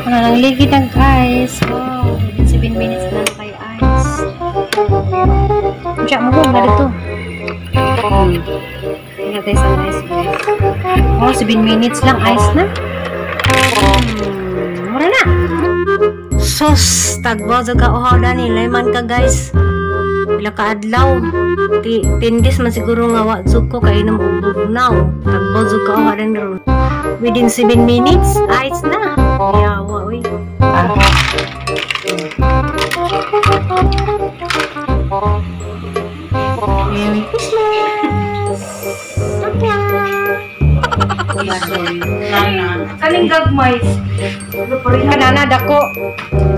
Ang ligid ng ice. Wow, 7 minutes na kay ice. Diyan mo na dito. Tingnan tayo sa ice, guys. Oh, 7 minutes lang ice na. Mura na. Sus, tagbo sa kauhaw dani, layman ka guys. Pila ka adlaw. 10 days man siguro nga wa jud ko kay inom og bugnaw. Tagbo jud ka uhaw dani ron. Within 7 minutes, ice na. Yawa, uy. Merry Christmas! Kaning gagmay. Kanana dako.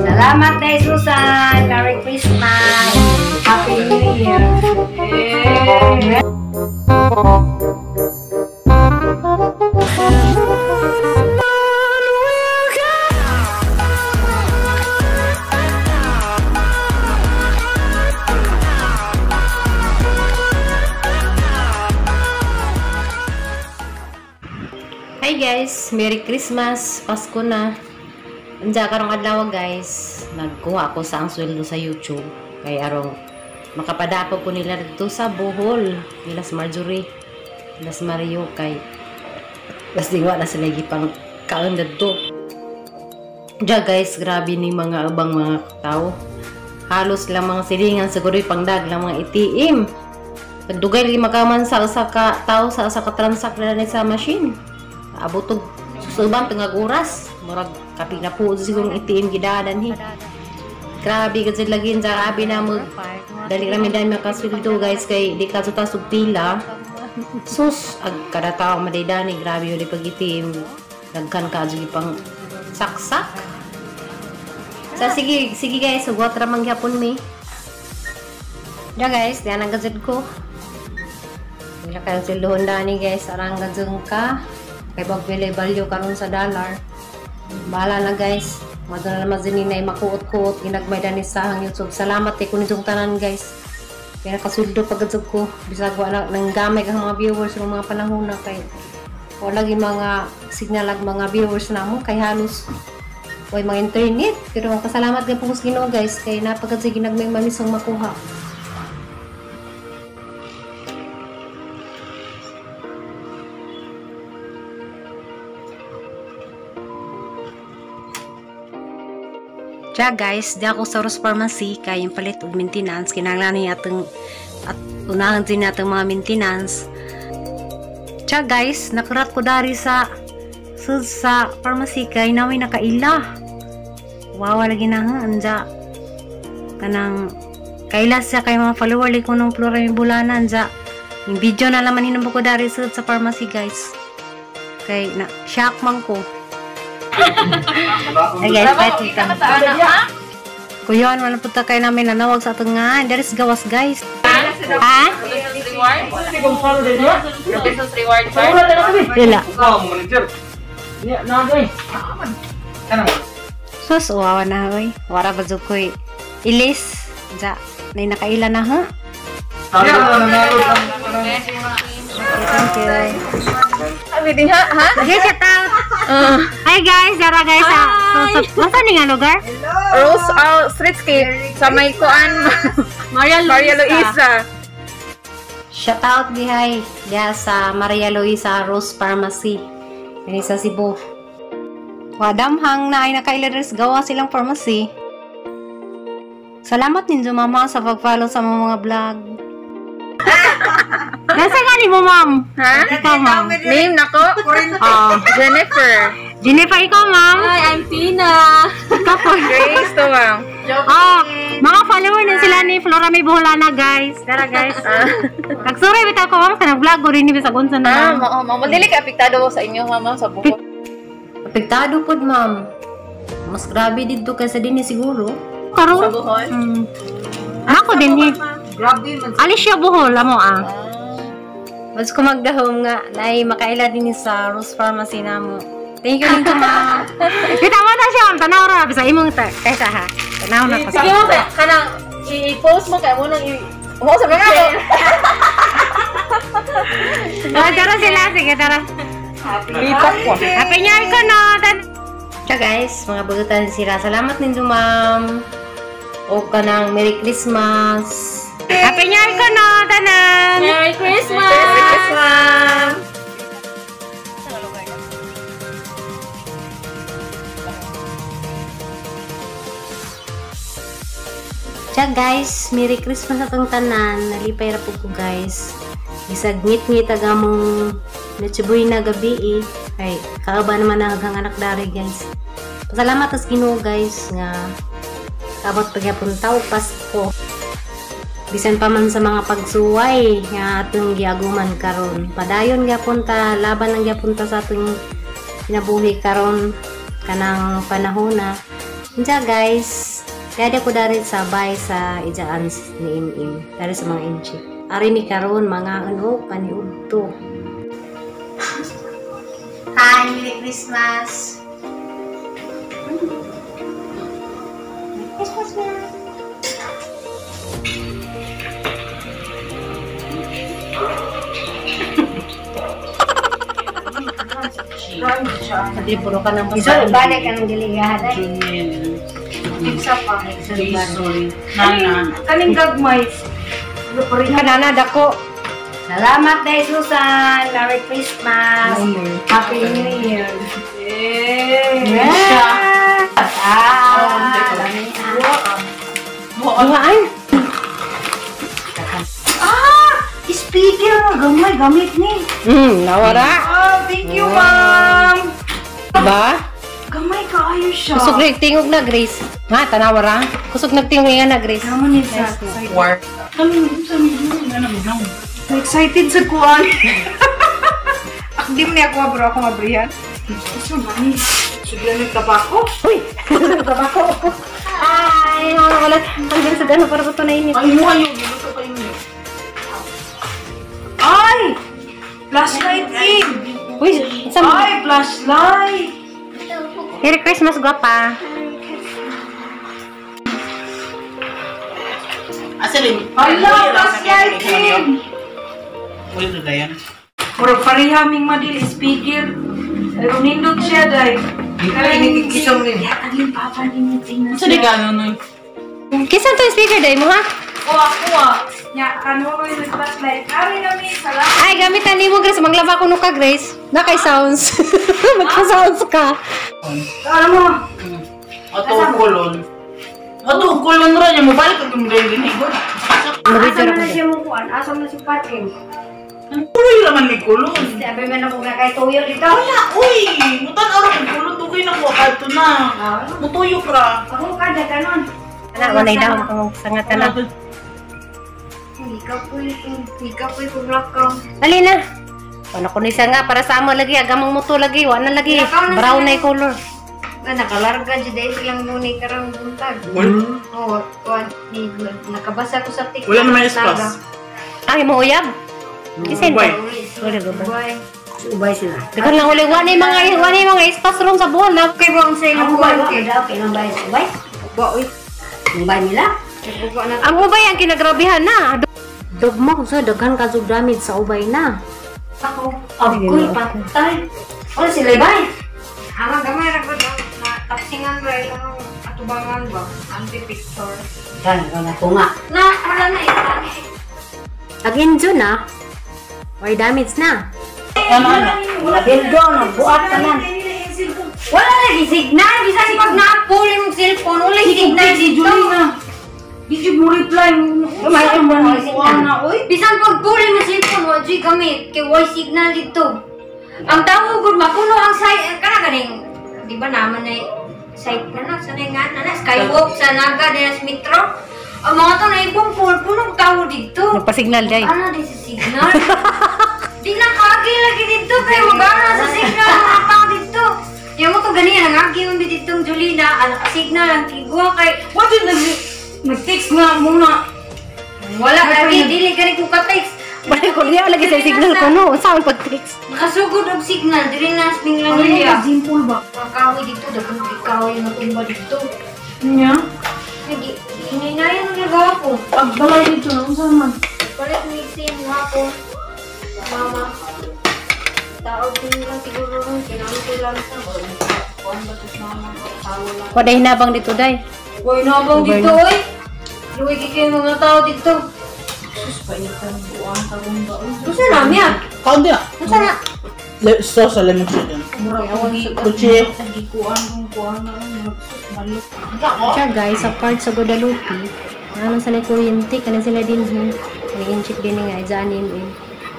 Salamat day Susan. Merry Christmas. Happy New Year. Hi guys, Merry Christmas, Pasko na. Anja karong adlaw guys, nagkuha ako sa ang sweldo sa YouTube kay arong makapadako ko nila dito sa Bohol, nila sa Marjorie, nila sa Mario kay bas di wa na sila gipang kaon didto. Anja guys, grabe ni mga ubang mga tao. Halos lang mga silingan siguro pangdag lang mga ATM. Nagdugay lagi makaman sa usa ka tao sa usa ka transact na sa machine. Abot og susuban tungag oras, murag kapi na po siguro ATM gidadan hi. Grabe gud sila lagi grabe na mo. Dali rami dami makasweldo guys kay di ka ta og pila. Sus, ag kada tawo madaydani grabe yun pag ATM. Daghan ka jud pang saksak. Sa sige sige guys, sugot ra man gyapon mi. Da guys, diyan ang gazet ko. Wala kayo sildohon dani guys, arang gazong ka. Kay pagbili value karon sa dollar. Bahala na guys. Madala naman din na makuot-kuot ginagmay dani sa ang YouTube. Salamat kay kunin tanan guys. Kaya nakasweldo pag ko. Bisag wala nang gamay ang mga viewers ng mga panahon na kay wala lagi mga signal ag mga viewers namo kay halos way mga internet. Pero kasalamat gyud po sa Ginoo guys kay napagad sa ginagmay mamisong makuha. Tiya guys, di ako sa Rose Pharmacy kay yung palit og maintenance kinahanglan ni atong at unahan din natong mga maintenance. Tiya guys, nakurat ko dari sa pharmacy kay naway nakaila. Wawa lagi na ha, anja kanang kaila siya kay mga follower ko nung Flora May Boholana anja. Yung video na laman hinumbo ko dari sa pharmacy guys. Kay na shock man ko. Ay guys, kahit kita. Kuyon, wala po tayo namin nanawag sa atong nga. There is gawas guys. Ha? Dila. Sus, uwawa na hoy. Wara ba koy. Ilis. Ja, nay nakaila na ha. Thank you. Abi ha? Ha? Okay, shout out. Hi guys, dara guys. So, masa ni nga lugar? Rose Streetscape sa may kuan Maria Luisa. Shout out dihay diha sa Maria Luisa Rose Pharmacy. Dinhi sa Cebu. Wadamhang na ay nakaila diri gawa silang pharmacy. Salamat ninyo mama sa pag-follow sa mga vlog. Nasa nga ni mo, ma'am? Ha? Ikaw, ma'am. Name nako? Jennifer. Jennifer, ikaw, ma'am? Hi, I'm Tina. Ikaw po. Grace to, ma'am. Oh, mga follower na sila ni Flora May Boholana, guys. Tara, guys. Nagsuray, bitaw ko, ma'am. Kanang vlog ko rin ni bisag unsa na. Ah, ma'am. Dili ka apektado sa inyo, ma'am, sa buhok. Apektado pod, ma'am. Mas grabe dito kaysa din siguro. Karon? Sa Bohol? Ako din eh. Grabe man. Alis siya Bohol, amo ah. Mas ko magdahom nga, nay makaila din sa Rose Pharmacy namo. Thank you din to, ma'am. Kita mo na siya, ma'am. Tanaw ra bisa imong ta. Kaysa ha. Tanaw na Sige mo kay kanang i-post mo kay mo nang i mo sa mga ako. Oh, tara sila, sige tara. Lipat ko. Happy New Year ko no. Siya guys, mga budutan sila. Salamat ninyo ma'am. O kanang Merry Christmas. Happy New Year ko no, tanan! Merry Christmas! Merry Christmas! Siya guys, Merry Christmas atong tanan. Nalipay ra po ko guys. Isag ngit-ngit ang among Noche Buena gabi eh. Ay, kaaba naman ang hagang anak dari guys. Pasalamat tas Ginoo guys nga kaabot pagyapon taw Pasko. Bisan pa man sa mga pagsuway nga atong giaguman karon. Padayon gyapon ta, laban lang gyapon ta sa atong kinabuhi karon kanang panahon na. Unsa guys, kaya ko dari sa bay sa ijaan ni Im-Im, dari sa mga inchi. Ari mi karon mga ano paniudto. Hi, Merry Christmas. Merry Christmas, ma'am. Hindi, puro ka ng Isol, balik ka ng giligahan ay. Junel. Isa pa. Jason. Nana. Kaning gagmay. Kanana, dako. Salamat Day Susan. Merry Christmas. Happy New Year. Yeah. Ah, Duhaan. Ah! Speaker nga gamay gamit ni. Nawara. Oh, thank you, ma'am. Ba? Gamay kaayo siya. Kusog nagtingog na, Grace. Ha, tanawara. Kusog nagtingog nga na, Grace. Naman ni sa work. Excited sa kuan. Akdim niya ako bro, ako mabrihan. So nice. Suglan ng tabako. Uy! Tabako. Ay, wala, wala. Ang sa gano'n, para ko na init. Ay, mo ayo, giluto kayo niyo. Ay! Flashlight in! Uy, sa Ay, flashlight! Merry Christmas, guwapa. Hala, flashlight in! Murag pareha ming madil speaker. Pero nindot siya day. Ay, Yatagin papa ni tingnan. Sa regalo nun. Kisa to yung speaker day mo, ha? O ako ah. Nya, kano ko yung flashlight. Ari na mi, salamat. Ay, gamitan ni mo, Grace. Maglaba ko ka, Grace. Nakay sounds. Magka-sounds ka. Alam mo. Ato kulon. Ato kulon ra niya mobile kag yung ginigon. Asa man na siya mo kuan? Asa man na siya parking? Tuloy raman ni kulon. Sabi man ako na kay tuyo dito. Wala, uy, mutan araw kog kulon dugay na ko kadto na. Mutuyok ra. Ako kada kanon. Ana, walay daw kung sangatan na. Ikaw kung lakaw. Dali na. Wala ko ni siya nga para sa amo lagi agamang muto lagi, wala lagi. Brown na yung color. Na nakalarga jud dahil silang muni karong buntag. Oh, kuan ni nakabasa ko sa TikTok. Wala naman espas. Ay, mo uyab. Kisin Ubay. Wala ba ba? Ubay. Ubay sila. Daghan lang uli wala mga espas ron sa buwan na. Okay, wang sa ilang kuan kay. Okay, nang bayad ubay. Ba oy. Ubay nila. Ang ubay ang kinagrabihan na. Dugmo sa daghan ka jud damage sa ubay na. Ako, agoy patay. Wala sila bay. Ama gamay ra gud ang tapsingan ra ilang atubangan ba anti picture. Kan wala ko nga. Na wala na isa. Again June na. Way damage na. Ano ano? Wala bildo no, buat tanan. Wala lagi signal bisan pag naapol imong cellphone wala signal Si dito. Julina. Di jud mo reply. May Kuan na oy. Bisan pag puli mo cellphone wa jud gamit kay way signal dito. Ang tawo gud mapuno ang site kana ganing di ba naman na site na na sa nga na na skywalk sa Naga din sa Metro. Ang mga to na ibong full puno tawo dito. Nagpasignal day. Ano di sa signal? Di na kaagi lagi dito kay magana sa signal ang mga tao dito. Yung mo to ganiya nangagi mo dito ang Julina, ang signal ang tigwa kay What did nag-text nga muna. wala lagi dili kani ko ka-text. Wala ko niya lagi sa signal ko no. Saan pag-text? Nakasugod og signal diri na sa Ano Minglanilla. simple ba? Mga kahoy dito, daghang kahoy nga tumba dito. Nya. Nagi hinaynayan ang gahapon. Pagbalay dito unsa man? Palit ni sim hapon. Mama. Taog din lang siguro ron, kinamit ko lang sa. Wala hinabang dito, day. Uy, nabang dito, oy. Luwi kay mga tao dito. Sus, paitan. Buwan karon ba? Unsa na miya? Kaon din ah. Unsa na? Sauce sa lemon chicken. Mura ko Kuchi. Gikuan kung kuan na ron. Sus, malok. Siya guys, sa part sa Guadalupe, naman sa kuryente, kanin sila din hi. Nag-inchik din nga, ijanin eh.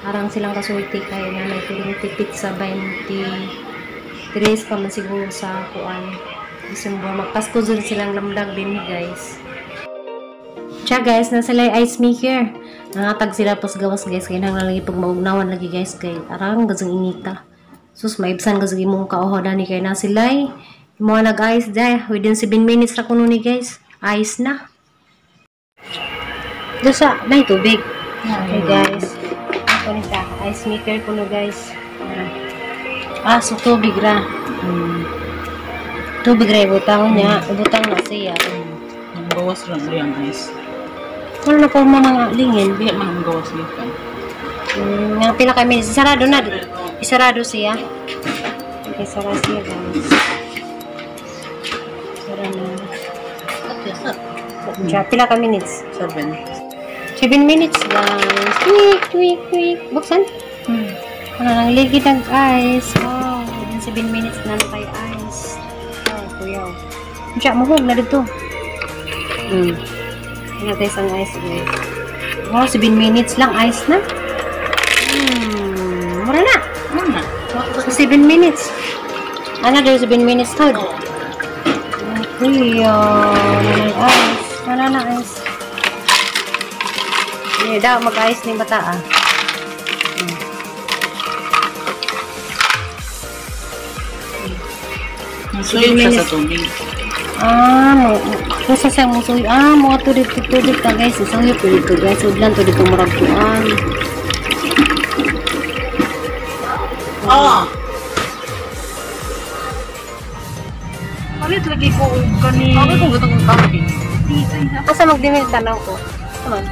Arang silang kasulti kay na may kuryente pizza 23 pa man siguro sa kuan. December, magpasko dyan silang lamdag din guys. Siya guys, nasa sila ice maker. Nangatag sila pas gawas guys, kaya nang lagi pag maugnawan lagi guys, kay arang gazang inita. Sus, maibsan gazang imong kaoho dani kay na sila Mga nag-ice dahil, within 7 minutes ra kuno ni guys. Ice na. Doon sa, may tubig. Okay guys. Ako ni siya, ice maker kuno guys. Ah, so tubig ra. Tubig ra ibutang niya. Ibutang na siya. Ang gawas lang ang ice. Ano na po mga lingin? Hindi man ang gawas gikan. Nga pila kami sarado na. Isarado siya. Okay, sara siya guys. Sara na. Siya, pila ka minutes? 7. 7 minutes guys. Tweak, tweak, tweak. Buksan. Ano nang ligid ang ice. Wow, within 7 minutes na na tayo ice. Oh, kuya. Siya, muhog na dito. Ano guys ang ice guys. Wow, 7 minutes lang ice na. Mura na. Ano na? So, 7 minutes. Another 7 minutes to. Kuya, nanay ice. Wala na ice. Hindi daw mag-ice ni bata ah. Suyop siya sa tubig. Ah, kusa siya mo suyo. Ah, mga tubig ka guys. Isuyop ko dito guys. Sudlan to dito murag kuan. Ah! Palit lagi ko og kani. Ako kung gusto kong camping. Asa magdimil tanaw ko? Saman.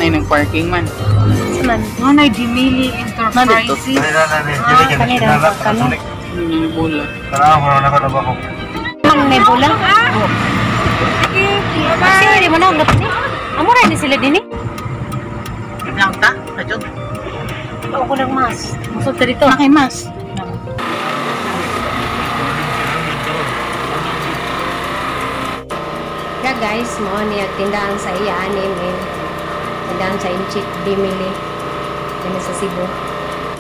Nay nag-parking man. Saman. Nga Dimili Enterprises. Ah, kanila kano. Bola. Mang may bola. Kasi di mo na dapat ni. Amo ra ni sila dinhi. Lang ta? Kajot. Ako lang mas. Musod ka dito. Nakay mas. Yeah guys, mo ni ang tindahan sa iya anim eh. Tindahan sa Inchik Dimili. Dini sa Cebu.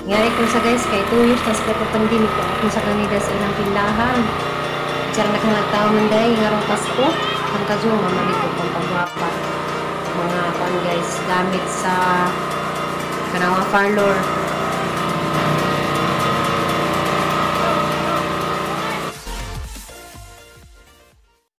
Ngari ko sa guys kay 2 years tas pa pandemic ko ako sa kanila sa ilang tindahan. Char na kang tao man day ngarong Pasko. Ang kadyo mamalit ko pang pagwapa. Mga kuan guys, gamit sa kanang mga parlor.